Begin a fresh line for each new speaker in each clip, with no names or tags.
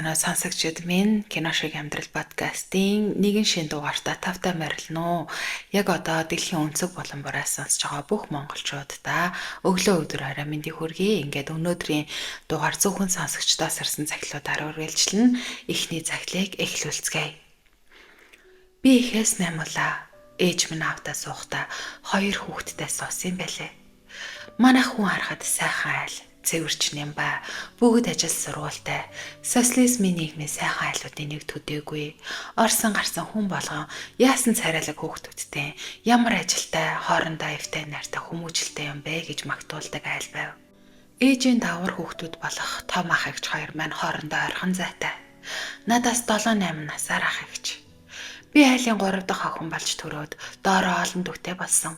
Байцгаана уу сонсогчид минь, Кино шиг амьдрал подкастын нэгэн шинэ дугаартаа тавтай морилно. Яг одоо дэлхийн өнцөг булан бураас сонсож байгаа бүх монголчуудаа өглөө өдөр орой мэндийг хүргэе. Ингээд өнөөдрийн дугаар зөвхөн сонсогчдоос ирсэн захидлуудаар үргэлжлэн эхний захидлыг эхлүүлцгээе. Би ихээс наймуулаа. Ээж минь аавтаа суухдаа хоёр хүүхэдтэй суусан юм байлээ. Манайх хүн харахад сайхан айл, цэвэрч нямба, бүгд ажил сургуультай. Социализмын нийгмийн сайхан айлуудын нэг төдийгүй. Орсон гарсан хүн болгон яасан царайлаг хүүхдүүдтэй, ямар ажилтай, хоорондоо эвтэй найртай хүмүүжлтэй юм бэ гэж магтуулдаг айл байв. Ээжийн давар хүүхдүүд болох том ах эгч хоёр маань хоорондоо ойрхон зайтай. Надаас 7 8 насаар ах эгч. Би айлын 3 дахь охин болж төрөөд доороо олон дүүтэй болсон.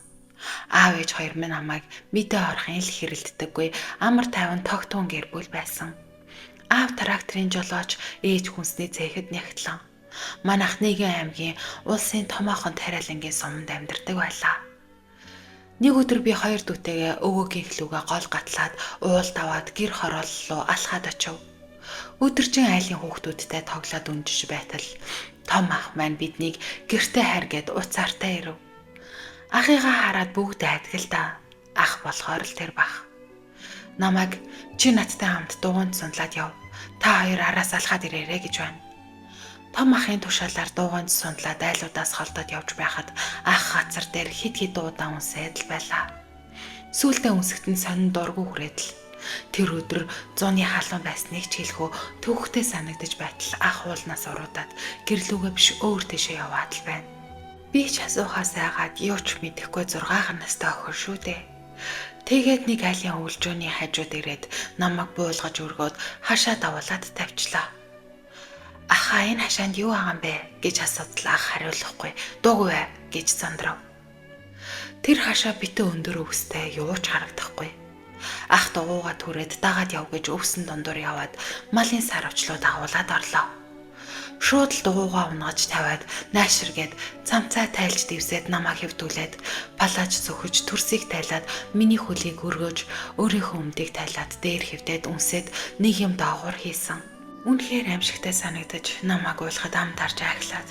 Аав ээж хоёр минь намайг мэдээ орохын л хэрэлддэггүй, амар тайван тогтун гэр бүл байсан. Аав тракторын жолооч, ээж хүнсний цехэд нягтлан. Манайх нэгэн аймгийн улсын томоохон тариалангийн суманд амьдардаг байлаа. Нэг өдөр би хоёр дүүтэйгээ өвөөгийн хлүүгээ гол гатлаад уул даваад гэр хорооллоо алхаад очив. Өдөржин айлын хүүхдүүдтэй тоглоод үнжиж байтал том ах маань биднийг гэртээ харгээд уцаартай ирэв. Ахыгаа хараад бүгд айдаг л да. Ах болохоор л тэр бах. Намайг чи надтай хамт дугуйнд сундлаад яв. Та хоёр араас алхаад ирээрэй гэж байна. Том ахын тушаалаар дугуйнд сундлаад айлуудаас холдоод явж байхад ах хацар дээр хит хит удаан үнсээд л байлаа. Сүүлдээ үнсэгт нь сонин дургу хүрээд л тэр өдөр зуны халуун байсныг ч хэлэхүү төвхтэй санагдаж байтал ах уулнаас уруудаад гэрлүүгээ биш өөр тийшээ яваад л байна. Би ч асуухаас айгаад юу ч мэдэхгүй 6 настай охин шүү дээ. Тэгээд нэг айлын өвлжөөний хажууд ирээд намайг буулгаж өргөөд хашаа давуулаад тавьчлаа. Ахаа энэ хашаанд юу байгаа юм бэ гэж асуудал ах хариулахгүй дуугүй бай гэж сандрав. Тэр хашаа битэн өндөр өвстэй юу ч харагдахгүй. Ах дугууга түрээд дагаад яв гэж өвсөн дундуур яваад малын сарвчлуу дагуулад орлоо. Шууд л дугуугаа унгаж тавиад нааширгээд цамцаа тайлж дэвсээд намайг хэвдүүлээд палаж цөхөж төрсийг тайлаад миний хөлийг өргөж өөрийнхөө өмдийг тайлаад дээр хэвдээд үнсээд нэг юм доогуур хийсэн. Үнэхээр аимшигтай санагдаж намайг уйлахад ам тарж ахлаад.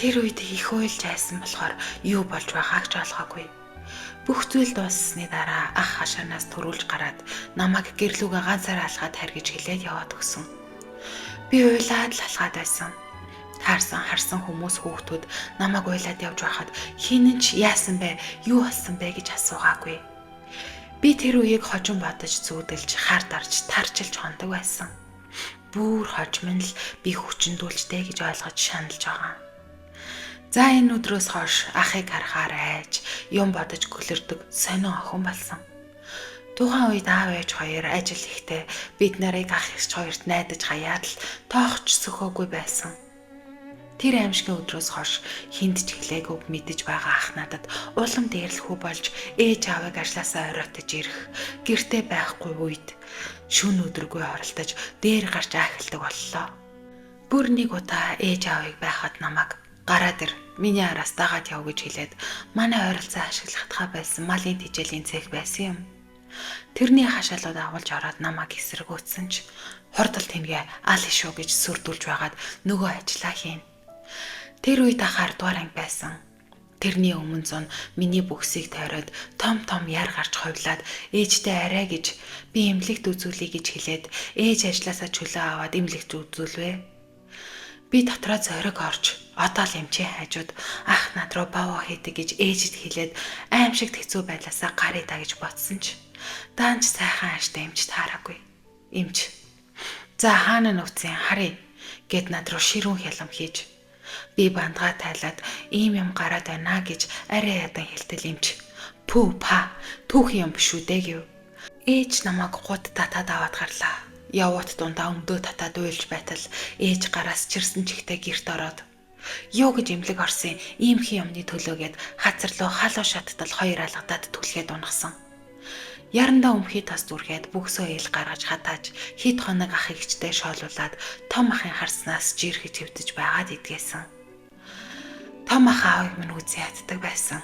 Тэр үед их уйлж айсан болохоор юу болж байгааг ч ойлгоогүй. Бүх зүйл дууссаны дараа ах хашаанаас төрүүлж гараад намайг гэрлүүгээ ганцаараа алхаад харгиж хэлээд яваад өгсөн. Би уйлаад л алхаад байсан. Таарсан харсан хүмүүс хүүхдүүд намайг уйлаад явж байхад хин нь ч яасан бэ, юу болсон бэ гэж асуугаагүй. Би тэр үеийг хожим бодож зүүдэлж хар дарж тарчилж хондог байсан. Бүр хожим нь л би хүчндүүлжтэй гэж ойлгож шаналж байгаа. За энэ өдрөөс хойш ахыг харахаар айж, юм бодож гөлөрдөг сонин охин болсон. Тухайн үед аав ээж хоёр ажил ихтэй бид нарыг ах эгч хоёрт найдаж хаяад л тоохч сөхөөгүй байсан. Тэр аимшигын өдрөөс хойш хүнд ч хэлээгүй мэдэж байгаа ах надад улам дээрлэхүү болж ээж аавыг ажлаасаа оройтож ирэх гэрте байхгүй үед шөнө өдөргүй оролдож дээр гарч аахилдаг боллоо. Бүр нэг удаа ээж аавыг байхад намайг гараад ир миний араас дагаад яв гэж хэлээд манай ойролцоо ашиглахдаа байсан малын тижээлийн цех байсан юм. Тэрний хашаалууд агуулж ороод намайг эсэргүүцсэн ч хурдал тэнгээ ал шүү гэж сүрдүүлж байгаад нөгөө ажиллаа хийн. Тэр үед ах 10 дугаар анги байсан. Тэрний өмнө зун миний бүхсийг тойроод том том яр гарч хувлаад ээжтэй арай гэж би эмнэлэгт үзүүлье гэж хэлээд ээж ажилласаа чөлөө аваад эмнэлэгт үзүүлвэ. Би дотроо зориг орж одоо л эмчийн хажууд ах над руу баваа хийдэг гэж ээжэд хэлээд аимшигт хэцүү байдлаасаа гарыг та гэж бодсон ч даанч сайхан ааштай эмч таараагүй. Эмч. За хаана нүцэн харъя гэд над руу ширүүн хялам хийж би бандгаа тайлаад ийм юм гараад байна гэж арай ядан хэлтэл эмч. Пүү па түүхэн юм биш үү дээ гэв. Ээж намайг гуд татаад аваад гарлаа. Явуут дундаа өмдөө татаад уйлж байтал ээж гараас чирсэн чигтээ гэрт ороод юу гэж эмнэлэг орсон иймхэн юмны төлөөгээд хацарлуу халуун шаттал хоёр алгадаад түлхээд унахсан. Ярандаа өмхий тас зүрхээд бүхсөө ил гаргаж хатааж хэд хоног ах эгчтэй шоолуулаад том ахын харснаас жирхэж хэвтэж байгаад идгээсэн. Том ах аавыг минь үзэн яддаг байсан.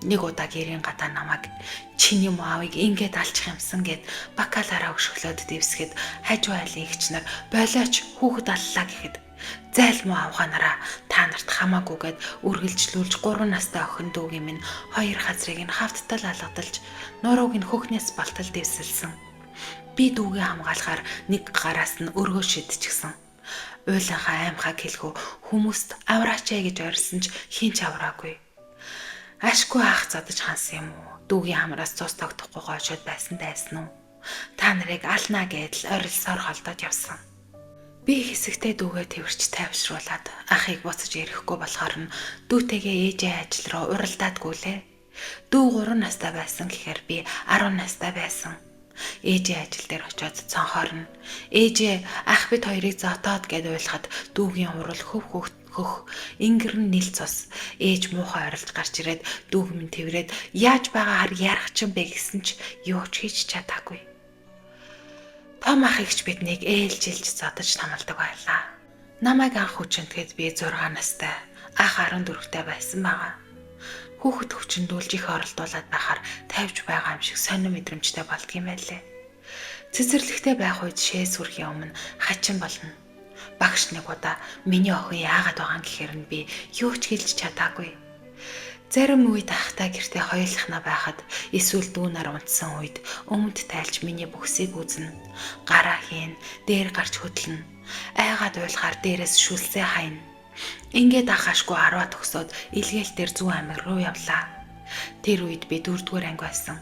Нэг удаа гэрийн гадаа намайг чиний аавыг ингээд алчих юмсан гэд бакалаараа өшөглөөд дэвсгэд хажуу айлын эгч нар болооч хүүхэд аллаа гэхэд зайлмуу авгаанараа та нарт хамаагүй гэд үргэлжлүүлж 3 настай охин дүүгийн минь 2 хазрыг нь хавттал алгадалж нурууг нь хөхнөөс болтол дэвсэлсэн. Би дүүгээ хамгаалахаар нэг гараас нь өргөө шидчихсэн. Уйланхаа аймхаг хэлхүү хүмүүст авраач ээ гэж орилсон ч хэн ч авраагүй. Ашгүй ах задаж хансан юм уу? Дүүгийн хамраас цус тогтохгүй гоошод байсан дайсан уу? Та нарыг алнаа гэдэл орилсоор холдоод явсан. Би хэсэгтээ дүүгээ тэрч тайвшруулад ахыг буцаж ирэхгүй болохоор нь дүүтэйгээ ээжээ ажил руу уралдаадгүй лээ. Дүү 3 настай байсан гэхээр би 10 настай байсан. Ээжээ ажил дээр очиод цонхоор нь ээжээ ах бид хоёрыг зотоод гэд уйлахад дүүгийн урал хөв хөх ингэр нь нил цус ээж муухай орилж гарч ирээд дүүг минь тэрврээд яаж байгаа хар ярах чинь бэ гэсэн ч юу ч хийж чадаагүй. Том ах эгч биднийг ээлжилж зодож тамалдаг байлаа. Намайг анх хүчинтгэд би 6 настай, ах 14-тэй байсан байгаа. Хүүхэд хүчиндүүлж их оролдуулаад байхаар тавьж байгаа юм шиг сонин мэдрэмжтэй болдгийм байлээ. Цэцэрлэгтэй байх үед шээ сүрхийн өмнө хачин болно. Багш нэг удаа миний охин яагаад байгаа юм гэхээр нь би юу ч хэлж чадаагүй. Зарим үед ахтай гэртээ хоёулахна байхад эсвэл дүүнаар унтсан үед өмд тайлж миний бүхсийг үзнэ. Гараа хийн, дээр гарч хөдлөнө. Айгаад уйлахаар дээрээс шүлсээ хайна. Ингээд ах ашгүй 10-аа төгсөөд илгээлтээр зүүн аймаг руу явлаа. Тэр үед би 4-р анги байсан.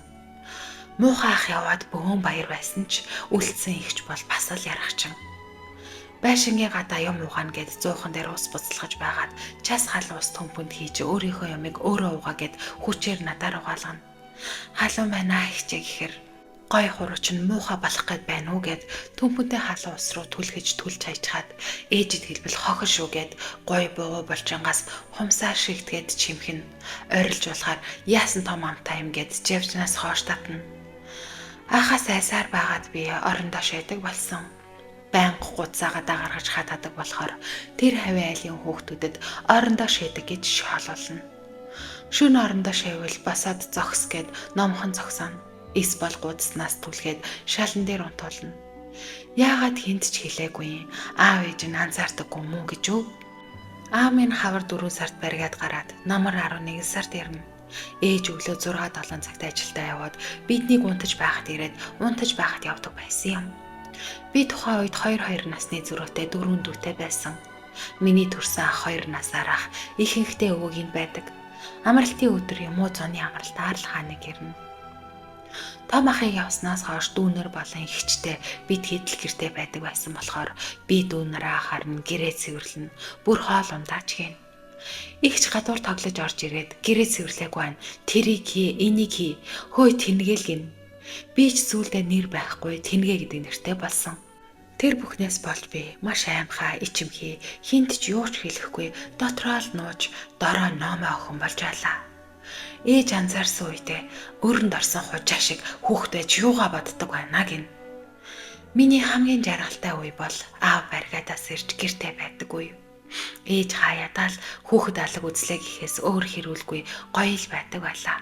Муухай ах яваад бөөн баяр байсан ч үлдсэн ихч бол бас л ярахчин. Байшингийн гадаа юм угаана гэд зуухан дээр ус буцалгаж байгаад час халуун ус төмпөнд хийж өөрийнхөө юмыг өөрөө угаа гэд хүчээр надаар угаалгана. Халуун байна ихчээ гэхэр гой хурууч нь муухай болох гээд байна уу гэд төмпөнтэй халуун ус руу түлхэж түлж хайчхаад ээжид хэлбэл хохир шүү гэд гой бугуй булчингаас хумсаар шигтгээд чимхэн орилж болохоор яасан том амтай юм гэд жавжнаас хоош татна. Ахаас айсаар байгаад би орондоо шийдэг болсон. Байнга гудсаа гадаа гаргаж хатаадаг болохоор тэр хавийн айлын хүүхдүүдэд орондоо шийдэг гэж шоолуулна. Шөнө орондоо шийвэл басаад зогс гэд номхон зогсооно. Эс бол гудснаас түлхээд шалан дээр унтуулна. Яагаад хүнд ч хэлээгүй юм. Аав ээж нь анзаардаггүй мүү гэж үү? Аав минь хавар 4 сард бариад гараад намар 11 сард ирнэ. Ээж өглөө 6 7 цагт ажилдаа яваад биднийг унтаж байхад ирээд унтаж байхад явдаг байсан юм. Би тухайн үед 2 2 насны зөрүүтэй 4 дүүтэй байсан. Миний төрсэн ах 2 насаар ах ихэнхдээ өвөг байдаг. Амралтын өдөр юм уу зуны амралтаар л хааныг ирнэ. Том ахыг явснаас хойш дүүнер болон эгчтэй бид хэдэл гэртээ байдаг байсан болохоор би дүүнерээ ахаар нь гэрээ цэвэрлэнэ. Бүр хоол ундаач гин. Эгч гадуур тоглож орж ирээд гэрээ цэвэрлээгүй байна. Тэрийг хий, энийг хий. Хөөе тэнгээл гин. Би ч зүйлдээ нэр байхгүй тэнгээ гэдэг нэртэй болсон. Тэр бүхнээс болж би маш аймхаа ичимхий хинт ч юу ч хэлэхгүй дотроо л нууж дорой номоо охин болж байлаа. Ээж анзаарсан үедээ өрөнд орсон хужаа шиг хүүхэд байж юугаа боддог байна гин. Миний хамгийн жаргалтай үе бол аав баригадаас ирж гэрте байдаг үе. Ээж хаяадаа л хүүхэд алаг үзлээ гэхээс өөр хэрүүлгүй гоё л байдаг байлаа.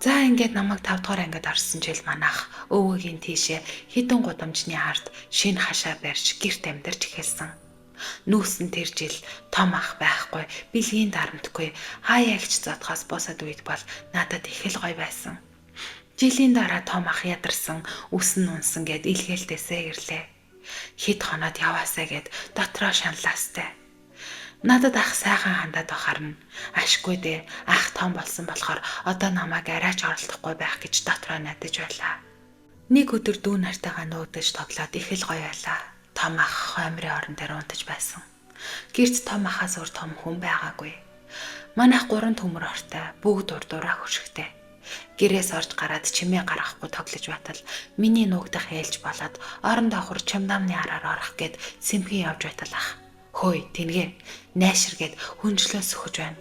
За ингээд намайг 5 дугаар ангид орсон жил манах өвөгийн тийшээ хідэн гудамжны ард шинэ хашаа барьж гэрт амьдарч эхэлсэн. Нүүсэн тэр жил том ах байхгүй, бэлгийн дарамтгүй, хаяа эгч зодхоос босоод үед бол надад их л гоё байсан. Жилийн дараа том ах ядарсан, үсэн унсан гэд илгээлтээсээ ирлээ. Хэд хоноод яваасаа гэд дотроо шаналаастай. Надад ах сайхан хандаад байхаар нь ашгүй дээ ах том болсон болохоор одоо намайг арайч оролдохгүй байх гэж дотроо найдаж байлаа. Нэг өдөр дүү нартайгаа нуугдаж тоглоод их л гоё байлаа. Том ах хоймрын орон дээр унтаж байсан. Гэрт том ахаас өөр том хүн байгаагүй. Манайх 3 төмөр ортой, бүгд урдуураа хөшигтэй. Гэрээс орж гараад чимээ гаргахгүй тоглож байтал миний нуугдах ээлж болоод орон давхар чимдамны араар орох гээд сэмхэн явж байтал ах. Хөөе тэнгээ найшир гээд хүнжлөө сөхөж байна.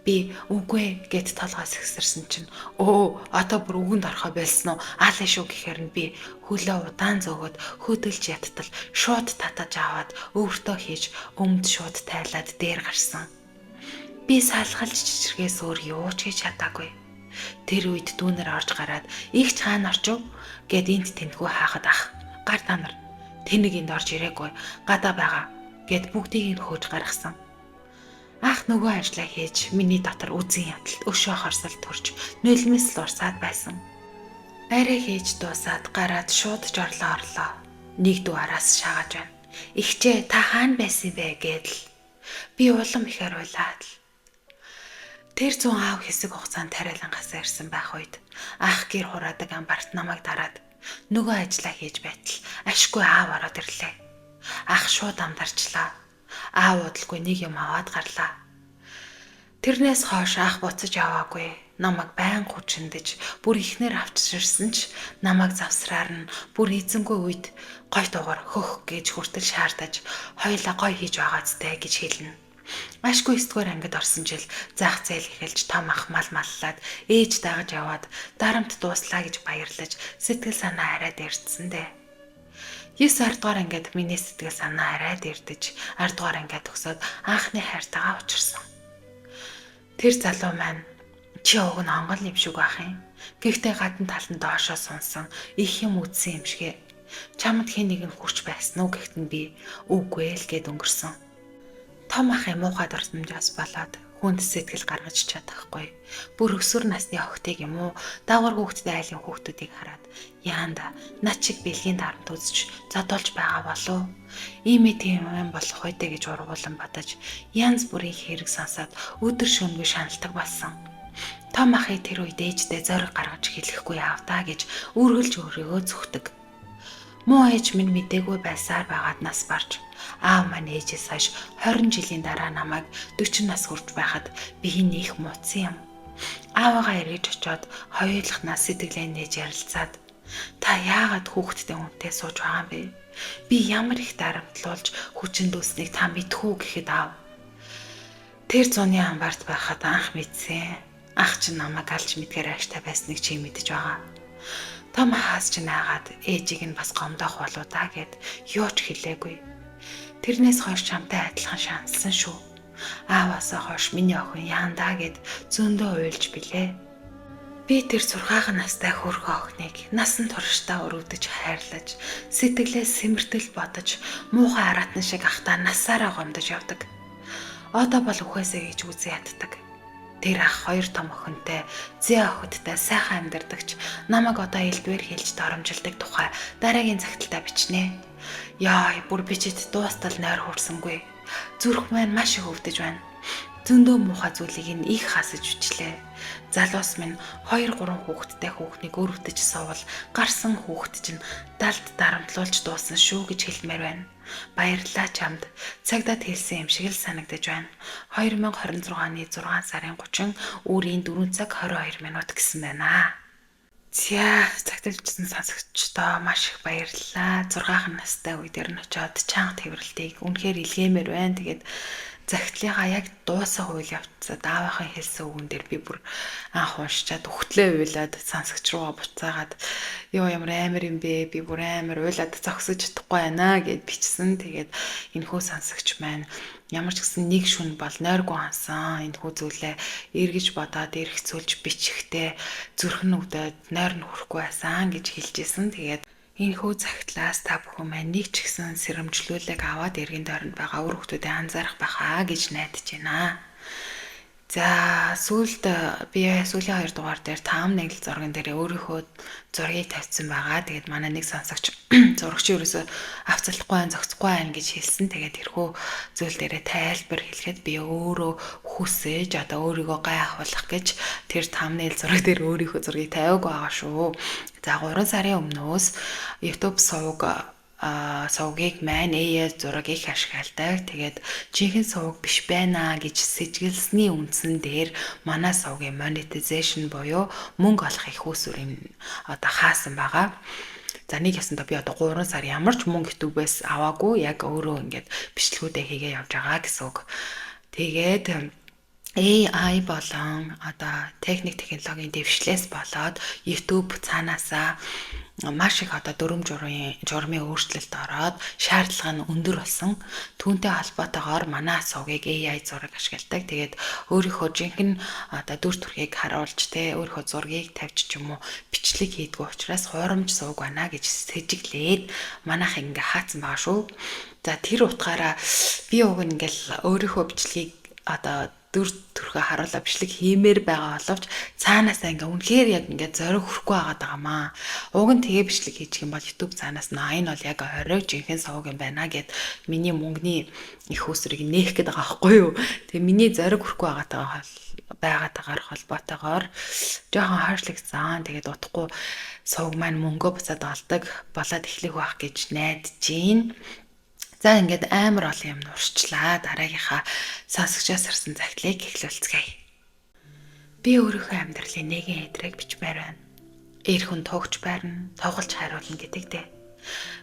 Би үгүй гэд толгой сэгсэрсэн чинь өө одоо бүр үгэнд орохоо болсон уу аалаа шүү гэхээр нь би хөлөө удаан зөөгөөд хөдөлж яттал шууд татаж аваад өвөртөө хийж өмд шууд тайлаад дээр гарсан. Би салгалж чичирхээс өөр юу ч хийж чадаагүй. Тэр үед дүүнер орж гараад "Игч хаана орчив?" гэд энт тэнтгүү хаахад ах гар та нар тэнэг энд орж ирээгүй, гадаа байгаа гэд бүгдийг нь хөөж гаргасан. Ах нөгөө ажлаа хийж миний дотор үзэн ядалт өшөө хорсол төрж нулимс л урсаад байсан. Арай хийж дуусаад гараад шууд жорлоо орлоо. Нэг дүү араас шагааж байна. "Игчээ, та хаана байсан бэ?" гэдэл. Би улам ихээр уйлаад л. Тэр зүүн аав хэсэг хугацаанд тариалангаас ирсэн байх үед ах гэр хураадаг амбарт намайг дараад нөгөө ажлаа хийж байтал ашгүй аав ороод ирлээ. Ах шууд амдарчлаа. Аав удалгүй нэг юм аваад гарлаа. Тэрнээс хойш ах буцаж яваагүй. Намайг байнга хүчэндэж бүр ихнэр авчирсан ч намайг завсраар нь бүр эзэнгүй үед гой дугаар хөх гэж хүртэл шаардаж хоёлаа гой хийж байгаа зү гэж хэлнэ. Ашгүй 9-р ангид орсон жил заах зээл эхэлж том ах мал маллаад ээж дагаж яваад дарамт дууслаа гэж баярлаж сэтгэл санаа арай дэрдсэн дээ. 9 10 дугаар ангид миний сэтгэл санаа арай дэрдэж 10 дугаар ангиа төгсөөд анхны хайртайгаа учирсан. Тэр залуу маань чи уг нь хонгол юм шиг байх юм. Гэхдээ гадна тал нь доошоо сунсан их юм үтсэн юм шигэ. Чамд хэн нэг нь хүрч байсан уу гэхэд нь би үгүй л гэд өнгөрсөн. Том ахын муухай дурсамжаас болоод хүнд сэтгэл гаргаж чадахгүй. Бүр өсвөр насны охтыг юм уу дагвар хүүхдтэй айлын хүүхдүүдийг хараад яанда над чиг бэлгийн дарамт үзэж зодолж байгаа болов. Ийм ээ тийм юм болох үедээ гэж ургуулan бодож янз бүрийн хэрэг сонсоод өдөр шөнөгүй шаналдаг болсон. Том ахыг тэр үед ээждээ зориг гаргаж хэлэхгүй аавдаа гэж үргэлж өөрийгөө зүхдэг. Муу ээж минь мдээгүй байсаар байгаад нас барж аав маань ээжээс хойш 20 жилийн дараа намайг 40 нас хүрч байхад би их мууцсан юм. Аавыгаа эргэж очиод хоёулахнаа сэтгэлээ нээж ярилцаад та яагаад хүүхэдтэй хүнтэй сууж байгаа юм бэ? Би ямар их дарамтлуулж хүчин дүүснийг та мэдэх үү гэхэд аав. Тэр зуны амбарт байхад анх мэдсэн. Ах чинь намайг алж мэдгээр ааштай байсныг чи мэдэж байгаа. Том хаас чинь айгаад ээжийг нь бас гомдоох болоо да гэд юу ч хэлээгүй. Тэрнээс хойш чамтай адилхан шаналсан шүү. Ааваасаа хойш миний охин яандаа гэд зөндөө уйлж билээ. Би тэр 6 настай хөөрхөн охиныг насан туршдаа өрөвдөж хайрлаж, сэтгэлээ сэмэртэл бодож, муухай араатан шиг ахтаа насаараа гомдож явдаг. Одоо бол үхээсээ гэж үзэн яддаг. Тэр ах хоёр том охинтой, зээ охидтой сайхан амьдардагч намайг одоо элдвэр хэлж доромжилдаг тухай дараагийн цагталтаа бичнэ. Яа, бүр бичиж дуустал нойр хүрсэнгүй. Зүрх маань маш их өвдөж байна. Зөндөө муухай зүйлийг нь их хасаж бичлээ. Залуус минь 2 3 хүүхэдтэй хүүхнийг өрөвдөж суувал гарсан хүүхэд чинь далд дарамтлуулж дуусан шүү гэж хэлмээр байна. Баярлалаа чамд. Цагдаад хэлсэн юм шиг л санагдаж байна. 2026 оны 6 сарын 30 үүрийн 4 цаг 22 минут гэсэн байна. За, цагталжсан сонсогчдоо маш их баярлалаа. 6 настай үе дээр нь очиод чанга тэрвэрлтийг үнэхээр илгээмээр байна. Тэгээд загтлынхаа яг дуусах үйл явцад аавынхаа хэлсэн үгэн дээр би бүр анх уншичаад өгтлээ уйлаад сонсогч руугаа буцаагаад ёо ямар амар юм бэ, би бүр амар уйлаад зогсож чадахгүй байна гэд бичсэн. Тэгээд энэхүү сонсогч маань ямар ч гэсэн нэг шүн бол нойргүй хансан энэхүү зүйлээ эргэж бодоод эргцүүлж бичихтэй зүрх нь өвдөд нойр нь хүрэхгүй байсан гэж хэлжсэн. Тэгээд энэхүү цагтлаас та бүхэн маань нэг ч гэсэн сэрэмжлүүлэг аваад эргэн тойронд байгаа үр хүүхдүүдэд анзаарах байхаа гэж найдаж байна. За, сүүлд би сүүлийн 2 дугаар дээр thumbnail зурган дээр өөрийнхөө зургийг тавьсан байгаа. Тэгээд манай нэг сонсогч зурагч ерөөсөө авцалахгүй байна, зогсохгүй байна гэж хэлсэн. Тэгээд тэрхүү зүйл дээрээ тайлбар хэлэхэд би өөрөө хүсэж одоо өөрийгөө гай ахуулах гэж тэр thumbnail зураг дээр өөрийнхөө зургийг тавиагүй байгаа шүү. За, 3 сарын өмнөөс YouTube сувг сувгийг маань AI зураг их ашигладаг. Тэгээд жинхэнэ сувг биш байна гэж сэжиглэсний үндсэн дээр манай сувгийн monetization буюу мөнгө олох их үүсвэр юм одоо хаасан байгаа. За, нэг ясандаа би одоо 3 сар ямар ч мөнгө YouTube-ээс аваагүй, яг өөрөө ингээд бичлэгүүдээ хийгээ явж байгаа гэсэн үг. Тэгээд AI болон одоо техник технологийн дэвшлээс болоод YouTube цаанаасаа маш их одоо дүрм журмын өөрчлөлт ороод шаардлага нь өндөр болсон. Түүнтэй холбоотойгоор манай сувгийг AI зураг ашигладаг. Тэгээд өөрийнхөө жинхэнэ одоо дүр төрхийг харуулж те өөрийнхөө зургийг тавьж ч юм уу бичлэг хийдгүү учраас хуурамч сувг байна гэж сэжиглээд манайх ингээ хаацсан байгаа шүү. За тэр утгаараа би уг нь ингээл өөрийнхөө бичлэгийг одоо дүр төрхөө харуулаа бичлэг хиймээр байгаа боловч цаанаасаа ингээ үнэхээр яг ингээ зориг хүрхгүй байгаад байгаа маа. Уг нь тэгээ бичлэг хийчих юм бол YouTube цаанаас наа энэ бол яг орой жинхэнэ сувг юм байна гэд миний мөнгөний их усрыг нээх гээд байгаа байхгүй юу. Тэгээ миний зориг хүрхгүй байгаатайгаа байгаатайгаар холбоотойгоор жоохон хойшлогдсон. Тэгээд удахгүй сувг маань мөнгөө буцаад олдог болоод эхлэх байх гэж найдаж байна. За ингээд амар олон юм нуршчлаа. Дараагийнхаа сонсогчоос ирсэн захидлыг эхлүүлцгээе. Би өөрийнхөө амьдралын нэгэн эдрэг бичмээр байна. Эр хүн тугч байрна, тугалж хариулна гэдэг дээ.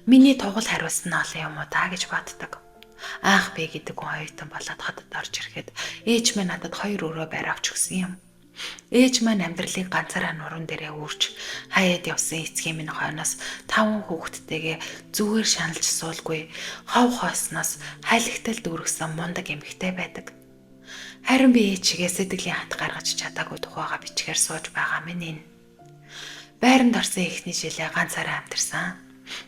Миний тугал хариулсан нь олон юм уу та гэж боддог. Анх би гэдэг хүн оюутан болоод хотод орж ирэхэд ээж минь надад 2 өрөө байр авч өгсөн юм. Ээж маань амьдралыг ганцаараа нуруунд дээрээ үүрч хаяад явсан эцгийн минь хойноос 5 хүүхэдтэйгээ зүгээр шаналж суулгүй хов хоосноос хайлагтал дүүргэсэн мундаг эмэгтэй байдаг. Харин би ээж чигээ сэтгэлийн хат гаргаж чадаагүй тухайга бичгээр сууж байгаа минь энэ. Байранд орсон эхний жилээ ганцаараа амьдарсан.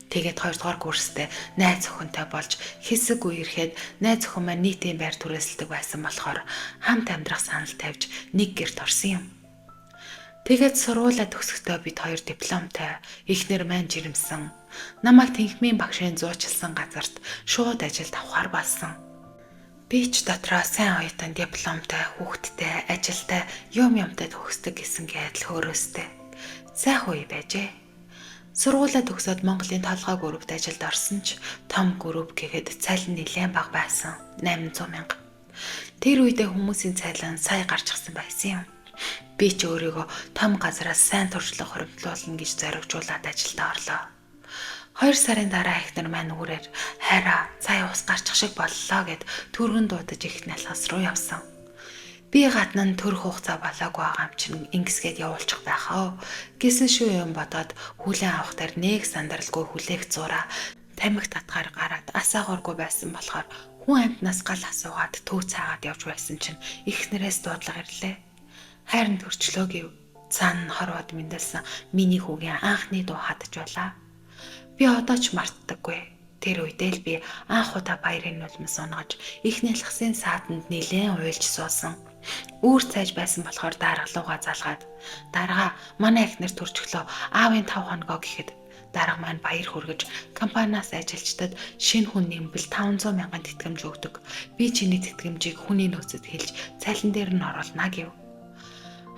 Тэгээд 2 дугаар курстэй найз охинтой болж хэсэг үерхэд найз охин маань нийтийн байр түрээсэлдэг байсан болохоор хамт амьдрах санал тавьж нэг гэрт орсон юм. Тэгээд сургуулаа төгсөхдөө бид хоёр дипломтой эхнэр маань жирэмсэн. Намайг тэнхмийн багшийн зуучилсан газарт шууд ажилд авахар болсон. Би ч дотроо сайн оюутан дипломтой, хүүхэдтэй, ажилтай, юм юмтай төгсдөг гэсэн гэдэл хөөрөөстэй. Сайхан үе байжээ. Сургуулаа төгсөөд Монголын толгой группт ажилд орсон ч том групп гэхэд цалин нэлээд бага байсан. 800 мянга. Тэр үедээ хүмүүсийн цалин сая гарчихсан байсан юм. Би ч өөрийгөө том газараас сайн туршлага хуримтлуулна гэж зоригжуулаад ажилдаа орлоо. 2 сарын дараа эхнэр маань үүрээр хайраа сая ус гарчих шиг боллоо гэд түргэн дуудаж их налхас руу явсан. Би гадна нь төрөх хугацаа болоогүй байгаа юм чинь ингэсгээд явуулчих байхаа гэсэн шүү юм бодоод хүлээн авах дээр нэг сандралгүй хүлээх зураа тамхи татгаар гараад асаагуургүй байсан болохоор хүн амьтнаас гал асуугаад төв цаагаад явж байсан чинь эхнэрээс дуудлага ирлээ. Хайрын төрчлөө гэв. Цаана нь хорвоод мэндэлсэн миний хүүгийн анхны дуу хадаж байлаа. Би одоо ч мартдаггүй. Тэр үедээ л би анх удаа баярын нулимс унгаж их нялхсын сааданд нилээн уйлж суусан. Үүр цайж байсан болохоор дарга руугаа залгаад дарга манай эхнэр төрчихлөө аавын 5 хоногоо гэхэд дарга маань баяр хүргэж компаниас ажилчдад шинэ хүн нэмбэл 500 мянган тэтгэмж өгдөг. Би чиний тэтгэмжийг хүний нөөцөд хэлж цалин дээр нь оруулна гэв.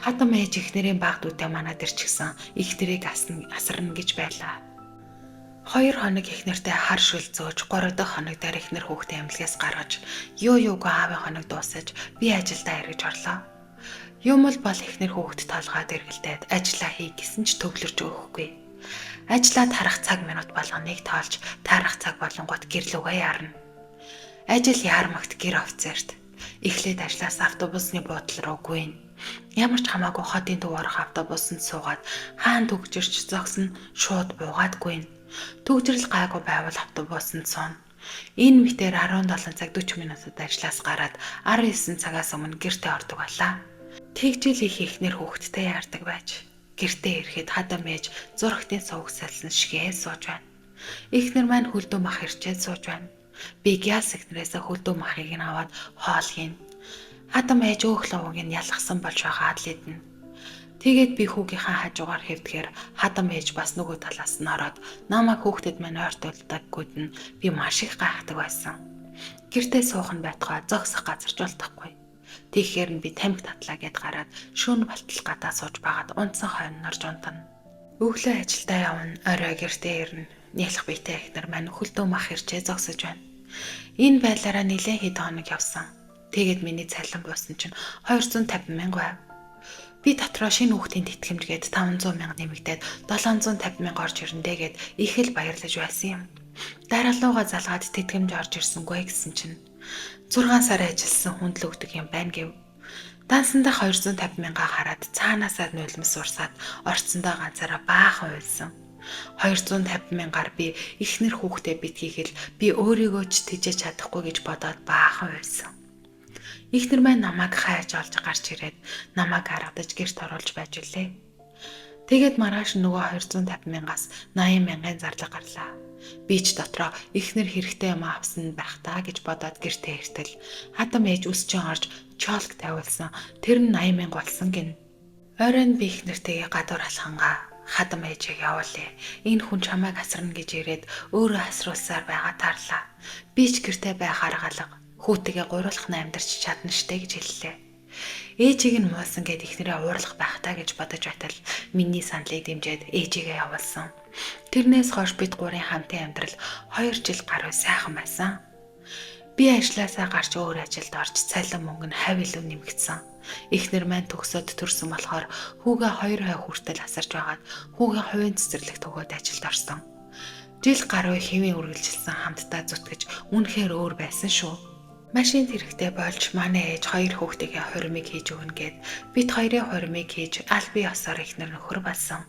Хадам ээж эхнэрийн баг дүүтэй манад ирчихсэн. Эхнэрийг асарна гэж байлаа. 2 хоног эхнэртэй хар шүл зөөж 3 дахь хоног дээр эхнэр хүүхдээ эмнэлгээс гаргаж юу юугүй аавын хоног дуусаж би ажилдаа эргэж орлоо. Юм л бол эхнэр хүүхд толгойд эргэлдээд ажиллаа хий гэсэн ч төвлөрч өгөхгүй. Ажлаа тарах цаг минут болгоныг тоолж таарах цаг болонгууд гэрлүүгээ ярна. Ажил яармагт гэр офицерт. Эхлээд ажлаас автобусны буудлын руу гүйнэ. Ямар ч хамаагүй хотын төв орох автобусанд суугаад хаан түгжирч зогсно шууд буугаад гүйнэ. Түгжрэл гайгүй байвал автобусанд сууна. Энэ мэтээр 17 цаг 40 минутад ажлаас гараад 19 цагаас өмнө гэртээ ордог байлаа. Тэгжил их эхнэр хүүхэдтэй яардаг байж. Гэртээ ирэхэд хадам ээж зурагтын сувг салсан шигээ сууж байна. Эхнэр маань хөлдөө мах ирчээд сууж байна. Би гяс эхнэрээсээ хөлдөө махыг нь аваад хоол хийн. Хадам ээж өөх лувыг нь ялгсан болж байгаа л идэнэ. Тэгээд би хүүгийнхаа хажуугаар хэвдэхээр хадам ээж бас нөгөө талаас нь ороод намайг хүүхдэд маань ойртуулдаггүйд нь би маш их гайхдаг байсан. Гэртээ суух нь байтугай зогсох газар ч болтохгүй. Тэгэхээр нь би тамхи татлаа гэд гараад шүүн балтал гадаа сууж байгаад унтсан хойно орж унтана. Өглөө ажилдаа явна, орой гэртээ ирнэ. Нялх биетэй эхнэр маань хөлдөө мах ирчээ зогсож байна. Энэ байдлаараа нэлээд хэд хоног явсан. Тэгээд миний цалин буусан чинь 250 мянга байв. Би дотроо шинэ хүүхдийн тэтгэмж гээд 500 мянга нэмэгдээд 750 мянга орж ирэндээ гэд их л баярлаж байсан юм. Дараалууга залгаад тэтгэмж орж ирсэнгүй гэсэн чинь 6 сар ажилласан хүнд л өгдөг юм байна гэв. Дансандаа 250 мянга хараад цаанаасаа нулимс урсаад орцсондоо ганцаараа баахан уйлсан. 250 мянгаар би эхнэр хүүхдээ битгийхэл би өөрийгөө ч тэжээж чадахгүй гэж бодоод баахан уйлсан. Эхнэр маань намайг хайж олж гарч ирээд намайг аргадаж гэрт оруулж байж үлээ. Тэгээд маргааш нөгөө 250 мянгаас 80 мянган зарлага гарлаа. Би ч дотроо эхнэр хэрэгтэй юм авсан байх та гэж бодоод гэртээ иртэл хадам ээж үсчин орж чолк тавиулсан. Тэр нь 80 мянга болсон гин. Оройн би эхнэртэйгээ гадуур алхангаа хадам ээжийг явуулъя. Энэ хүн чамайг асарна гэж ирээд өөрөө асруулсаар байгаа таарлаа. Би ч гэртээ байхаар галга. Хүүтэйгээ гуруулах нь амьдарч чадна штэ гэж хэллээ. Ээжийг нь муусан гэд эхнэрээ уурлах байх та гэж бодож байтал миний саналыг дэмжиж ээжигээ явуулсан. Тэрнээс хойш бид гурийн хамтын амьдрал 2 жил гаруй сайхан байсан. Би ажлаасаа гарч өөр ажилд орж цалин мөнгө нь хав илүү нэмэгдсэн. Эхнэр маань төгсөөд төрсөн болохоор хүүгээ 2 хой хүртэл асарч байгаад хүүгээ хувийн цэцэрлэгт өгөөд ажилд орсон. Жил гаруй хэвийн үргэлжилсэн хамтдаа зүтгэж үнэхээр өөр байсан шүү. Машин хэрэгтэй болж манай ээж 2 хүүхдийн хурмыг хийж өгнө гэд бид хоёрын хурмыг хийж аль бие осоор эхнэр нөхөр болсон.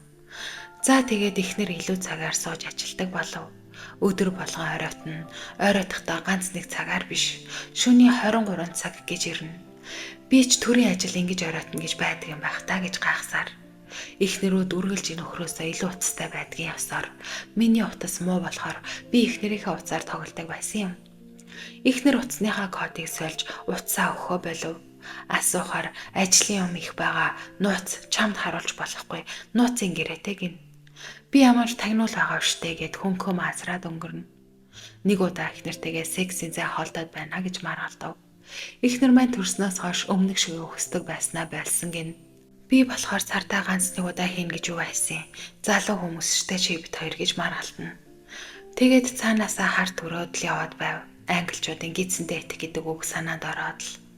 За тэгээд эхнэр илүү цагаар сууж ажилдаг болов. Өдөр болгон оройтно. Оройтохдоо ганц нэг цагаар биш. Шөнийн 23 цаг гэж ирнэ. Би ч төрийн ажил ингэж оройтно гэж байдаг юм байх та гэж гайхсаар. Эхнэрүүд үргэлж нөхрөөсөө илүү утастай байдгийн ёсоор миний утас муу болохоор би эхнэрийнхээ утсаар тоглодог байсан юм. Эхнэр утасныхаа кодыг сольж утсаа өгөхөө болов. Асуухаар ажлын юм их байгаа. Нууц чамд харуулж болохгүй. Нууцын гэрээтэй гин. Би ямар тагнуул байгаа штэ гэд хөнхөө маазраад өнгөрнө. Нэг удаа эхнэртэйгээ сексийн зай холдоод байна гэж маргалдав. Эхнэр маань төрснөөс хойш өмнөх шиг өгсдөг байснаа болсон гин. Би болохоор сардаа ганц нэг удаа хийн гэж юу айсан. Залуу хүмүүс штэ чи бит хоёр гэж маргалтна. Тэгээд цаанаасаа хар төрөөд л яваад байв. Англичуудын гидсэндээ итгэх гэдэг үг санаанд ороод л.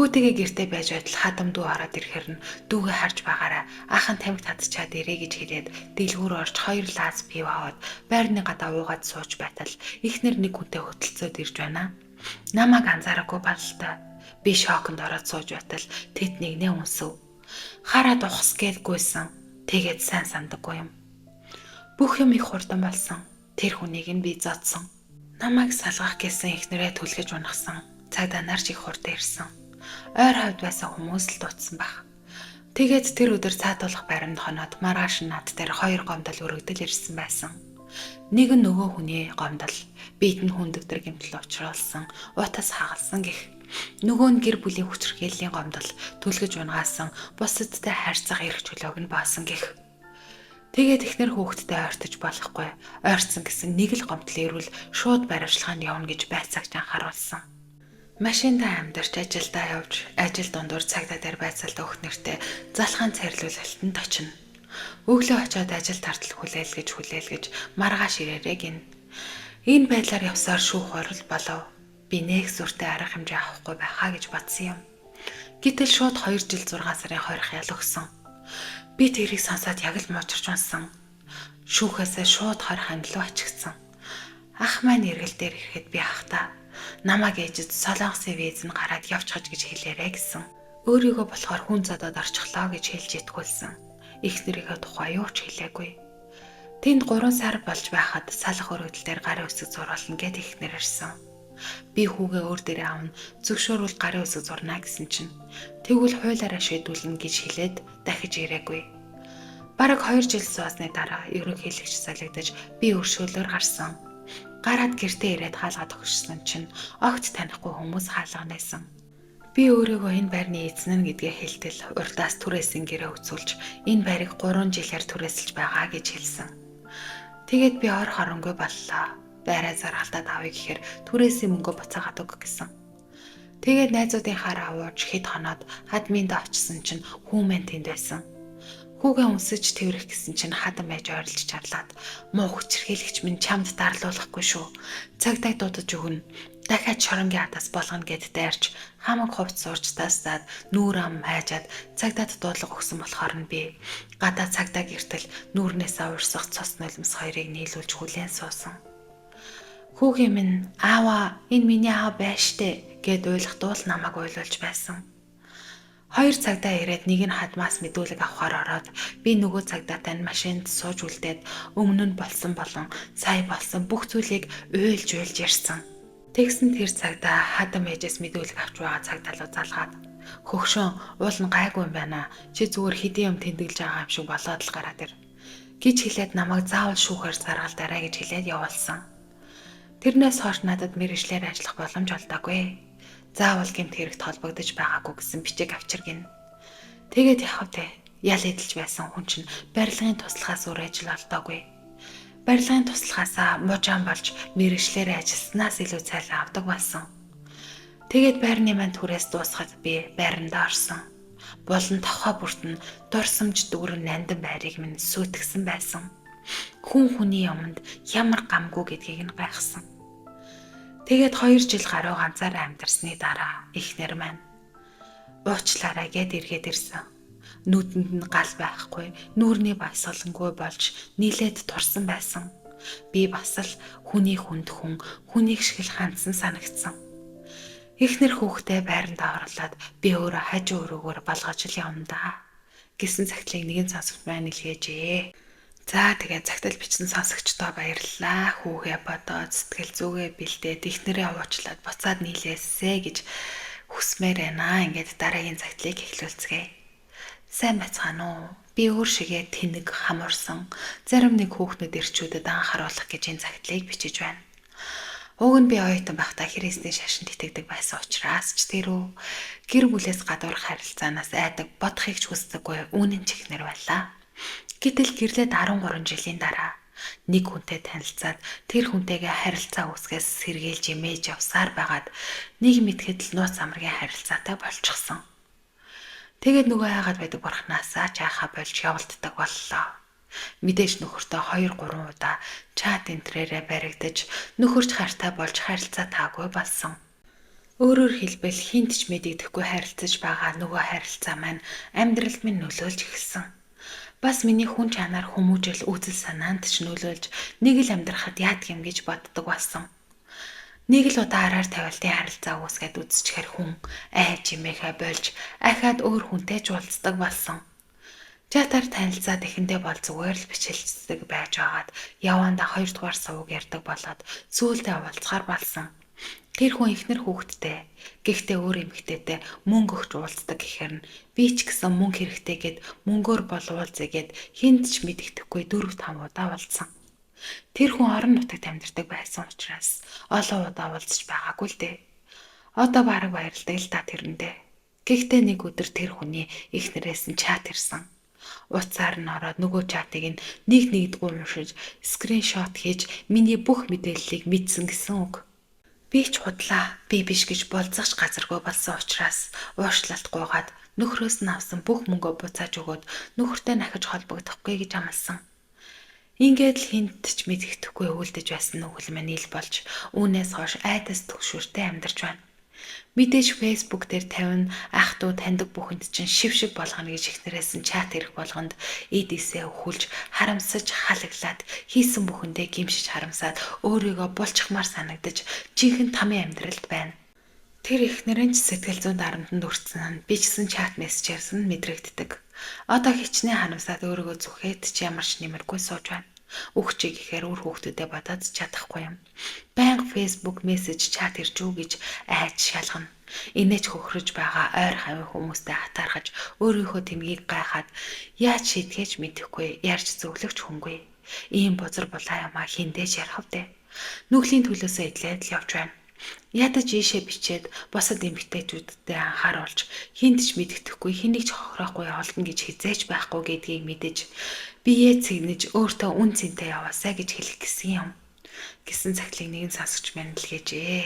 Хүүтэйгээ гэртээ байж байтал хадам дүү ороод ирэхээр нь дүүгээ харж байгаараа ах нь тамхи татчаад ирээ гэж хэлээд дэлгүүр орж 2 лаз пив аваад байрны гадаа уугаад сууж байтал эхнэр нэг хүнтэй хөтөлцөөд ирж байна. Намайг анзаараагүй балалтай. Би шоконд ороод сууж байтал тэд нэгнээ үнсэв. Хараад ухас гээд гүйсэн. Тэгээд сайн сандаггүй юм. Бүх юм их хурдан болсон. Тэр хүнийг нь би зодсон. Намайг салгах гэсэн эхнэрээ түлхэж унахсан. Цагдаа нар ч их хурдан ирсэн. Ойр хавьд байсан хүмүүс л дутсан баг. Тэгээд тэр өдөр цаатуулах баримт хоноод маргааш нь над дээр 2 гомдол өргөдөл ирсэн байсан. Нэг нь нөгөө хүний гомдол, бид нь хүн дэвтэр гэмтэл учруулсан, утас хагалсан гэх. Нөгөө нь гэр бүлийн хүчирхийллийн гомдол, түлхэж унгаасан, бусадтай харьцах эрх чөлөөг нь боосон гэх. Тэгээд эхнэр хүүхэдтэй ойртож болохгүй. Ойртсон гэсэн нэг л гомдол ирвэл шууд баривчлаганд явна гэж байцаагч анхааруулсан. Машиндаа амьдарч ажилдаа явж, ажил дундуур цагдаа дээр байцаалд өгөх нэртэй залхаан царилуулалтанд очино. Өглөө очиод ажил тартал хүлээлгэж маргааш ирээрэй гин. Энэ байдлаар явсаар шүүх хурал болов. Би нэг сүртэй арга хэмжээ авахгүй байхаа гэж бодсон юм. Гэтэл шууд 2 жил 6 сарын 20 ял өгсөн. Би тэрийг сонсоод яг л муучирч унсан. Шүүхээсээ шууд 20 хандлуу ачигдсан. Ах маань эргэл дээр ирэхэд би ахта намайг ээжид Солонгосын виз нь гараад явчихаж гэж хэлээрэй гэсэн. Өөрийгөө болохоор хүн зодоод орчихлоо гэж хэлж итгүүлсэн. Эхнэрийнхээ тухай юу ч хэлээгүй. Тэнд 3 сар болж байхад салах өргөдөл дээр гарын үсэг зурулна гэд эхнэр ирсэн. Би хүүгээ өөр дээрээ авна, зөвшөөрвөл гарын үсэг зурна гэсэн чинь тэгвэл хуулиараа шийдүүлнэ гэж хэлээд дахиж ирээгүй. Бараг 2 жил суусны дараа ерөнхийлөгч солигдож би өршөөлөөр гарсан. Гараад гэртээ ирээд хаалга төгссөн чинь огт танихгүй хүмүүс хаалга нээсэн. Би өөрийгөө энэ байрны эзэн нь гэдгээ хэлтэл урдаас түрээсэн гэрээ үзүүлж энэ байрыг 3 жилээр түрээсэлж байгаа гэж хэлсэн. Тэгээд би ор хоронгүй боллоо. Байраа заргалтад авъя гэхээр түрээсийн мөнгө буцаагаад өг гэсэн. Тэгээд найзуудын хараа ууж хэд хоноод админд очсон чинь хүн мэн тэнд байсан. Хүүгээ үнсэж тэрэх гэсэн чинь хадам байж ойрлж чарлаад муу хүчирхийлэгч минь чамд дарлуулахгүй шүү. Цагдаа дуудаж өгнө. Дахиад шоронгийн хатаас болгоно гэд дайрч хамаг хувц сурч таастаад нүүр ам хайжаад цагдаад дуудлага өгсөн болохоор нь би гадаа цагдаа гэртэл нүүрнээсээ урсах цус нулимс хоёрыг нийлүүлж хүлээн суусан. Хүүгийн минь аава энэ миний аав байж штэ гэд уйлах дуул намайг уйлуулж байсан. Хоёр цагдаа ирээд нэг нь хадмаас мэдүүлэг авахар ороод би нөгөө цагдаатай нь машинд сууж үлдээд өмнө нь болсон болон сая болсон бүх зүйлийг уйлж уйлж ярьсан. Тэгсэн тэр цагдаа хадам ээжээс мэдүүлэг авч байгаа цагдаа руу залгаад хөгшөөн уул нь гайгүй юм байна. Чи зүгээр хэдийн юм тэмдэглэж байгаа юм шиг болоод л гараад ир гэж хэлээд намайг заавал шүүхээр заргалдаарай гэж хэлээд явуулсан. Тэрнээс хойш надад мэргэжлээр ажиллах боломж олдоогүй. Заавал гэмт хэрэгт холбогдож байгаагүй гэсэн бичиг авчиргэн. Тэгээд яхав тэ ял эдэлж байсан хүн чинь барилгын туслахаас өөр ажил олдоогүй. Барилгын туслахаасаа мужаан болж мэргэжлээр ажилласнаас илүү цайлан авдаг болсон. Тэгээд байрны маань түрээс дуусахад би байрандаа орсон. Булан тохой бүрт нь дурсамж дүүрэн нандин байрыг минь сүйтгэсэн байсан. Хүн хүний юмд ямар гамгүй гэдгийг нь гайхсан. Тэгээд 2 жил гаруй ганцаараа амьдарсны дараа эхнэр маань уучлаарай гэд эргээд ирсэн. Нүдэнд нь гал байхгүй, нүүрний баясгалангүй болж нийлээд турсан байсан. Би бас л хүний хүнд хүн, хүнийг шиг л хандсан санагдсан. Эхнэр хүүхдээ байрандаа оруулаад би өөрөө хажуу өрөөгөөр балгаж л явна да гэсэн цагтлыг нэгэн сонсогч маань илгээжээ. За тэгээд цагтал бичсэн сонсогчдоо баярлалаа. Хүүгээ бодоод сэтгэл зүгээ бэлдээд эхнэрээ уучлаад буцаад нийлээсэй гэж хүсмээр байна. Ингээд дараагийн цагтлыг эхлүүлцгээе. Сайн байцгаана уу? Би өөр шигээ тэнэг хамуурсан зарим нэг хүүхнүүд эрчүүдэд анхааруулах гэж энэ цагтлыг бичиж байна. Уг нь би оюутан байхдаа Христийн шашинд итгэдэг байсан учраас ч тэр үү гэр бүлээс гадуурх харилцаанаас айдаг бодохыг ч хүсдэггүй үнэн ч ихнэр байлаа. Гэтэл гэрлээд 13 жилийн дараа нэг хүнтэй танилцаад тэр хүнтэйгээ харилцаа үүсгээс сэргийлж имэж явсаар байгаад нэг мэтгэд л нууц амргийн харилцаатай болчихсон. Тэгээд нөгөө айгаад байдаг бурхнаасаа ч айхаа болж явалддаг боллоо. Мэдээж нөхөртөө 2 3 удаа чат энтрээрээ баригдаж нөхөрч хартай болж харилцаа таагүй болсон. Өөрөөр хэлбэл хинт ч мэдэгдэхгүй харилцаж байгаа нөгөө харилцаа маань амьдралд минь нөлөөлж эхэлсэн. Бас миний хүн чанар хүмүүжил үзэл санаанд ч нөлөөлж нэг л амьдрахад яадаг юм гэж боддог болсон. Нэг л удаа араар тавилтын харилцаа үүсгээд үзчихээр хүн айж имээхэ болж ахаад өөр хүнтэй ч уулздаг болсон. Чатаар танилцаад эхэндээ бол зүгээр л бичэлцдэг байж байгаад явандаа 2 дугаар сувг ярьдаг болоод сүүлдээ уулзахаар болсон. Тэр хүн эхнэр хүүхэдтэй. Гэхдээ өөр эмэгтэйтэй мөнгө өгч уулздаг гэхээр нь би ч гэсэн мөнгө хэрэгтэй гэд мөнгөөр бол уулзъя гэд хүнд ч мэдэгдэхгүй 4 5 удаа уулзсан. Тэр хүн орон нутагт амьдардаг байсан учраас олон удаа уулзч байгаагүй л дээ. Одоо бараг баярладаг л та тэрэндээ. Гэхдээ нэг өдөр тэр хүний эхнэрээс нь чат ирсэн. Утсаар нь ороод нөгөө чатыг нь нэг нэгдгүй уншиж скриншот хийж миний бүх мэдээллийг мэдсэн гэсэн үг. Би ч худлаа, би биш гэж болзогч газаргүй болсон учраас уушлалт гуйгаад нөхрөөс нь авсан бүх мөнгөө буцааж өгөөд нөхөртэй нахиж холбогдохгүй гэж амласан. Ингээд л хинт ч мэдэгдэхгүй үлдэж байсан нүгэл минь ил болж үүнээс хойш айдас түгшүүртэй амьдарч байна. Мэдээж Facebook дээр 50 ах дүү таньдаг бүхэнд чинь шив шиг болгоно гэж эхнэрээс нь чат ирэх болгонд эд эсээ өхүүлж харамсаж халаглаад хийсэн бүхэндээ гимшиж харамсаад өөрийгөө булчхмаар санагдаж жинхэнэ тамийн амьдралд байна. Тэр эхнэрэн ч сэтгэл зүйн дарамтанд өртсөн нь би ч гэсэн чат мессежээрс нь мэдрэгддэг. Одоо хичнээн харамсаад өөрийгөө зүхэд ч ямар ч нэмэргүй сууж байна. Үхчихье гэхээр үр хүүхдүүдээ бодоод чадахгүй юм. Байнга Facebook мессеж чат ирж үү гэж айж шалгана. Инээж хөхрөж байгаа ойр хавийн хүмүүстэй хатаархаж өөрийнхөө тэмгийг гайхаад яаж шийдэхээ ч мэдэхгүй ярьж зөвлөгч хүнгүй. Ийм бузар булаа юмаа хиндэж ярих вдэ. Нүглийн төлөөсөө идлээд л явж байна. Ядаж ийшээ бичээд бусад эмэгтэйчүүдтэй анхааруулж хинт ч мэдэгдэхгүй хэнийг ч хохироохгүй олдно гэж хизээч байхгүй гэдгийг мэдэж биеэ цэгнэж өөртөө үн цэнтэй яваасай гэж хэлэх гэсэн юм гэсэн цагтлыг нэгэн сонсогч маань илгээжээ.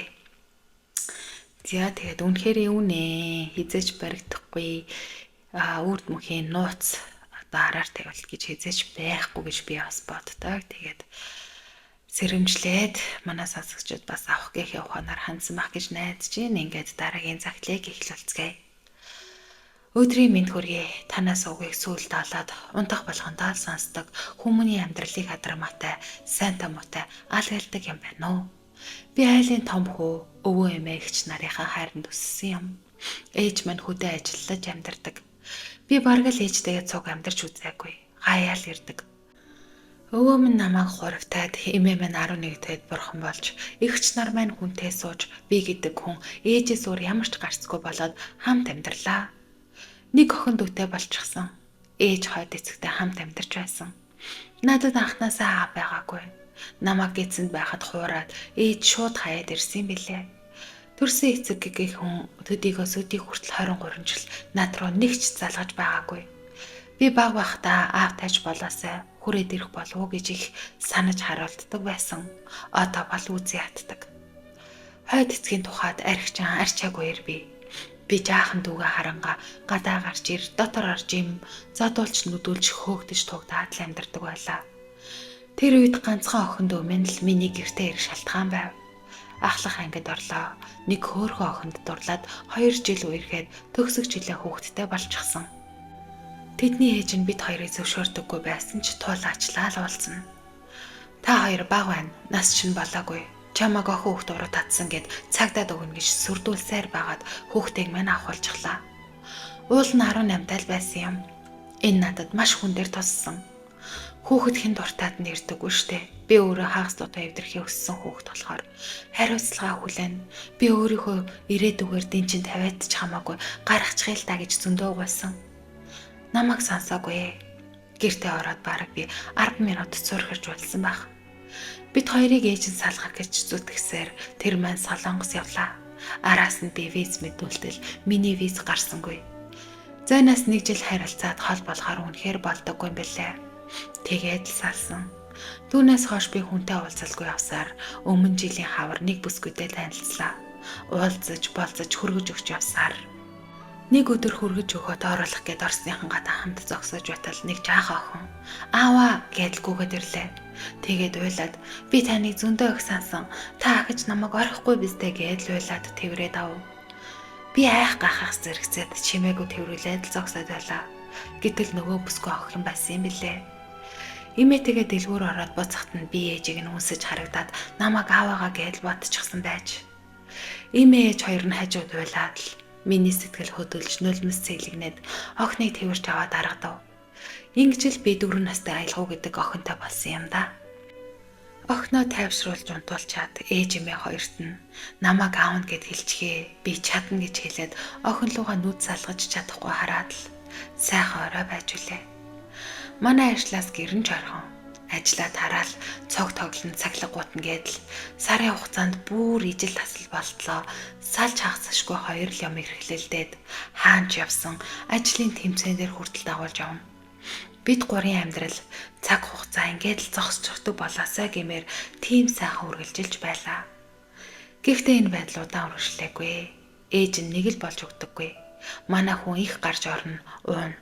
За тэгээд үнэхээр үнэ хизээч баригдахгүй үрд мөхийн нууц одоо араар тавилт гэж хизээч байхгүй гэж би бас боддог. Тэгээд сэрэмжлээд манай сонсогчид бас авах гэхээ ухаанаар хандсан байх гэж найдаж байна. Ингээд дараагийн загтлыг эхлүүлцгээе. Өдрийн мэнд хүргэе. Танаас угийг сүүлд олоод унтах болгондоо л сонсдог хүмүүний амьдралыг хадармаатай, сайнтай муутай алгалдаг юм байна уу? Би айлын том хүү, өвөө эмээ эгч нарынхаа хайранд өссөн юм. Ээж маань хөдөө ажиллаж амьдардаг. Би бараг л ээжтэйгээ цуг амьдарч үзээгүй. Гаяал ирдэг. Өвөө минь намайг 3 таад, эмээ минь 11 таад бурхан болж, эгч нар маань хүнтэй сууж, би гэдэг хүн ээжээс өөр ямар ч гарцгүй болоод хамт амьдралаа. Нэг охин дүүтэй болчихсон. Ээж хойд эцэгтэй хамт амьдарч байсан. Надад анхнаасаа аав байгаагүй. Намайг эцэнд байхад хуураад ээж шууд хаяад ирсэн юм билээ. Төрсөн эцэг гэх хүн төдийгөө сөдий хүртэл 23 жил над руу нэг ч залгаж байгаагүй. Би бага байхдаа аав тайж болоосай, хүрээд ирэх болов уу гэж их санаж харуулддаг байсан. Одоо бол үзий яддаг. Хойд эцгийн тухайд архичин арчаагүй ир би. Би жаахан дүүгээ харангаа гадаа гарч ир, дотор орж им зодуулж нүдүүлж хөөгдөж тугдаад л амьдардаг байлаа. Тэр үед ганцхан охин дүү минь л миний гэртээ ирэх шалтгаан байв. Ахлах ангид орлоо. Нэг хөөрхөн охинд дурлаад 2 жил үерхэд төгсөх жилээ хүүхэдтэй болчихсон. Тэдний ээж нь бид хоёрыг зөвшөөрдөггүй байсан ч туулаачлаа л уулзна. Та хоёр бага байна. Нас чинь болоогүй. Чамааг охин хүүхд уруу татсан гэд цагдаад өгнө гэж сүрдүүлсээр байгаад хүүхдийг мань авахулчихлаа. Уул нь 18 тал байсан юм. Энэ надад маш хүн дээр туссан. Хүүхэд хэн дуртад нь ирдэггүй штэ. Би өөрөө хагас дутуу эвдэрхий өссөн хүүхэд болохоор хариуцлага хүлээн. Би өөрийнхөө ирээдүгээр дэн чин тавиад ч хамаагүй гаргачихъя л да гэж зөндөө угуулсан. Намайг сонсоогүй. Гэртээ ороод бараг би 10 минут цөөрхөрж болсон байх. Бид хоёрыг ээж нь салгах гэж зүтгэсээр тэр маань Солонгос явлаа. Араас нь би виз мэдүүлтэл миний виз гарсангүй. Зайнаас нэг жил харилцаад хол болохоор үнэхээр болдоггүй юм бэлээ. Тэгээд л салсан. Түүнээс хойш би хүнтэй уулзалгүй явсаар өмнө жилийн хавар нэг бүсгүйтэй танилцлаа. Уулзаж, болцож хөргөж өгч явсаар нэг өдөр хөргөж өгөөд оруулах гээд орсныхан гадаа хамт зогсож байтал нэг жаахан охин "Аава" гэдэл гүгээд ирлээ. Тэгээд уйлаад "Би таныг зөндөө их сансан. Та ахиж намайг орхихгүй биз дээ" гэдэл уйлаад тэрврээд ав. Би айх гахах зэрэгцээд чимээгүй тэрвэрлээд л зогсоод байлаа. Гэтэл нөгөө бүсгүй охин байсан юм билээ. Эмээтэйгээ дэлгүүр ороод буцахад нь би ээжийг нь үнсэж харагдаад намайг ааваагаа гэдэл бодчихсон байж. Эмээ ээж хоёр нь хажууд уйлаад л миний сэтгэл хөдөлж нулимс цэлэгнээд охиныг тэрч аваад аргадав. Ингэж л би 4 настай аялгау гэдэг охинтой болсон юм да. Охиноо тайвшруулж унтуулчаад ээж эмээ хоёрт нь намайг аавна гэд хэлчихээ. Би чадна гэж хэлээд охин луугаа нүд салгаж чадахгүй хараад л сайхан орой байж үлээ. Манай ажлаас гэрэн чорхон. Ажлаа тараал цог тоглон цаглаг гутна гэдэл сарын хугацаанд бүр ижил тасал болтлоо салж хагасшгүй хоёр л юм эрхлэлдээд хаанч явсан ажлын тэмцээн дээр хүртэл дагуулж явна. Бид гурийн амьдрал цаг хугацаа ингээд л зогсчихдог болоосай гэмээр тийм сайхан үргэлжилж байлаа. Гэхдээ энэ байдал удаан үргэлжлээгүй. Ээж нь нэг л болж өгдөггүй. Манай хүн их гарч орно, уuna.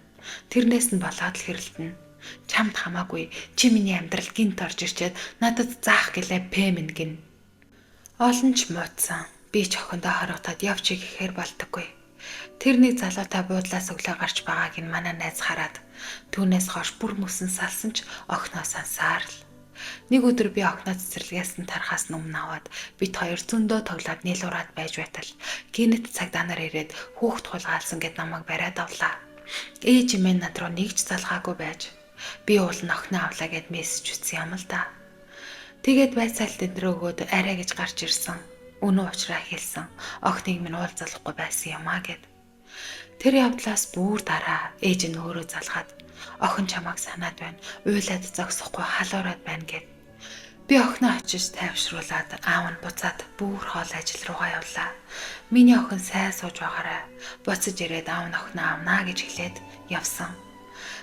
Тэрнээс нь болоод л хэрэлдэнэ. Чамд хамаагүй, чи миний амьдрал гинт орж ирчээд надад заах гэлээ пэмэн гин. Олон ч муудсан. Би ч охиндоо хорогдоод явчих гэхээр болдоггүй. Тэр нэг залуутай буудлаас өглөө гарч байгааг нь манай найз хараад түүнээс хойш бүр мөсөн салсан ч охиноо сансаар л. Нэг өдөр би охиноо цэцэрлэгээс нь тархаас нь өмнө аваад бид хоёр зөндөө тоглоод нийлуураад байж байтал гинэт цагдаа нар ирээд хүүхд хулгайлсан гэд намайг бариад авлаа. Ээж эмээ над руу нэг ч залгаагүй байж би уул нь охиноо авлаа гэд мессеж үтсэн юм л да. Тэгээд байцаалт энэ өгөөд арай гэж гарч ирсэн. Үнэн учраа хэлсэн. Охиныг минь уулзалахгүй байсан юм а гэд. Тэр явдлаас бүр дараа ээж нь өөрөө залгаад охин чамайг санаад байна. Уйлаад зогсохгүй халуураад байна гэд. Би охиноо очиж тайвшруулад аав нь буцаад бүр хоол ажил руугаа явлаа. Миний охин сайн сууж байгаарай. Буцаж ирээд аав нь охиноо авнаа гэж хэлээд явсан.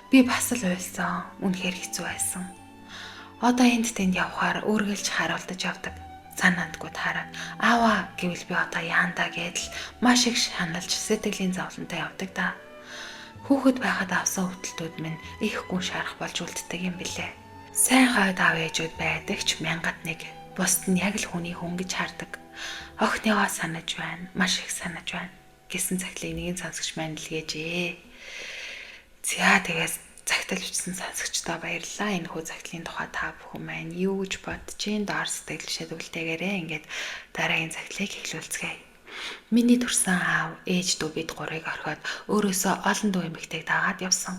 Би бас л уйлсан. Үнэхээр хэцүү байсан. Одоо энд тэнд явхаар үргэлж харуулдаж явдаг. Санаандгүй таараад аава гэвэл би одоо яандаа гэдэл маш их шаналж сэтгэлийн зовлонтой явдаг да. Хүүхэд байхад авсан өвдөлтүүд минь их гүн шарах болж үлддэг юм билээ. Сайн хойд аав ээжүүд байдаг ч мянгад нэг. Бусд нь яг л хүний хүн гэж хардаг. Охиныгоо санаж байна. Маш их санаж байна гэсэн цагтлыг нэгэн сонсогч маань илгээжээ. За тэгээс цагтал бичсэн сонсогчдоо баярлалаа. Энэ хүү цагтлын тухай та бүхэн маань юу гэж бодож чинь доор сэтгэл шид үлдээгээрэй. Ингээд дараагийн цагтлыг эхлүүлцгээе. Миний төрсэн аав, ээж дүү бид гурыг орхиод өөрөөсөө олон дүү эмэгтэйг дагаад явсан.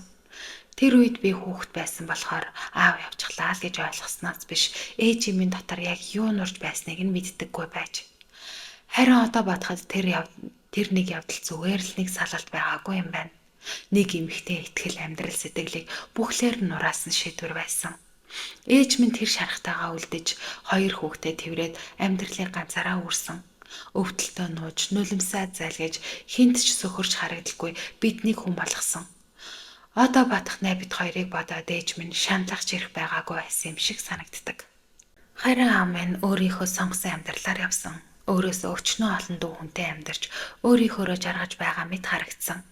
Тэр үед би хүүхэд байсан болохоор аав явчихлаа л гэж ойлгосноос биш ээжийн минь дотор яг юу нурж байсныг нь мэддэггүй байж. Харин одоо бодоход тэр нэг явдал зүгээр л нэг салалт байгаагүй юм байна. Нэг эмэгтэй итгэл амьдрал сэтгэлийг бүхлээр нь нураасан шийдвэр байсан. Ээж минь тэр шархтайгаа үлдэж хоёр хүүхдээ тэврээд амьдралыг ганцаараа үүрсэн. Өвдөлтөө нууж, нулимсаа зайлгаж, хинт ч сөхөрч харагдaltaгүй биднийг хүн болгосон. Одоо бодох най бид хоёрыг бодоод ээж минь шаналгаж ирэх байгаагүй байсан юм шиг санагддаг. Харин аав минь өөрийнхөө сонгосон амьдралаар явсан. Өөрөөсөө өчнөө олон дүү хүнтэй амьдарч өөрийнхөөрөө жаргаж байгаа мэт харагдсан.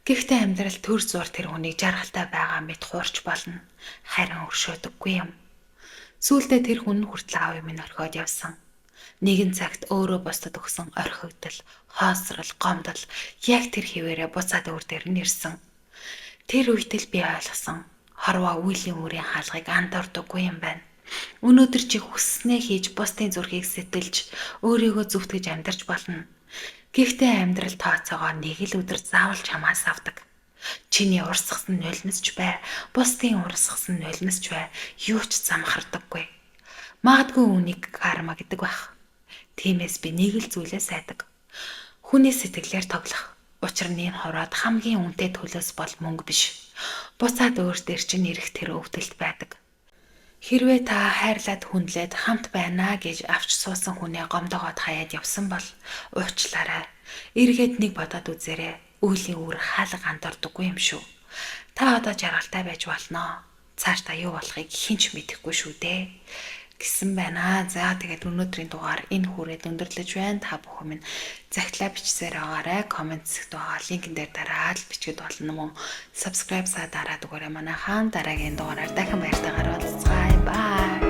Гэхдээ амьдрал төр зуур тэр хүнийг жаргалтай байгаа мэт хуурч болно. Харин өршөөдөггүй юм. Сүүлдээ тэр хүн нь хүртэл аавыг минь орхиод явсан. Нэгэн цагт өөрөө бусдад өгсөн орхигдол, хоосрол, гомдол яг тэр хിവэрээ буцаад өөр дээр нь ирсэн. Тэр үед л би ойлгосон. Хорвоо үйлийн үрийн хаалгыг андуурдаггүй юм байна. Өнөөдөр чи хүсснээ хийж бусдын зүрхийг сэтэлж, өөрийгөө зүвтгэж амьдарч болно. Гэхдээ амьдрал тооцоогоо нэг л өдөр заавал чамаас авдаг. Чиний урсгасан нулимсч бай, бусдын урсгасан нулимсч бай, юу ч замхардаггүй. Магадгүй үүнийг карма гэдэг байх. Тиймээс би нэг л зүйлээ сайдаг. Хүний сэтгэлээр тоглох. Учир нь энэ хороод хамгийн үнэтэй төлөөс бол мөнгө биш. Буцаад өөр дээр чинь ирэх тэр өвдөлт байдаг. Хэрвээ та хайрлаад хүндлээд хамт байна гэж авч суусан хүнээ гомдоогоод хаяад явсан бол уучлаарай. Эргээд нэг бодоод үзээрэй. Үүлийн үр хаалга андуурдаггүй юм шүү. Та одоо жаргалтай байж болно. Цаашдаа юу болохыг хэн ч мэдэхгүй шүү дээ гэсэн байна. За тэгээд өнөөдрийн дугаар энэ хүрээд өндөрлөж байна. Та бүхэн минь захидлаа бичсээр байгаарай. Comment хэсэгт байгаа линкэн дээр дараад бичгээд болно мөн. Subscribe-саа дараад өгөөрэй манайхаан. Дараагийн дугаараар дахин баяртайгаар уулзцгаая. Bye.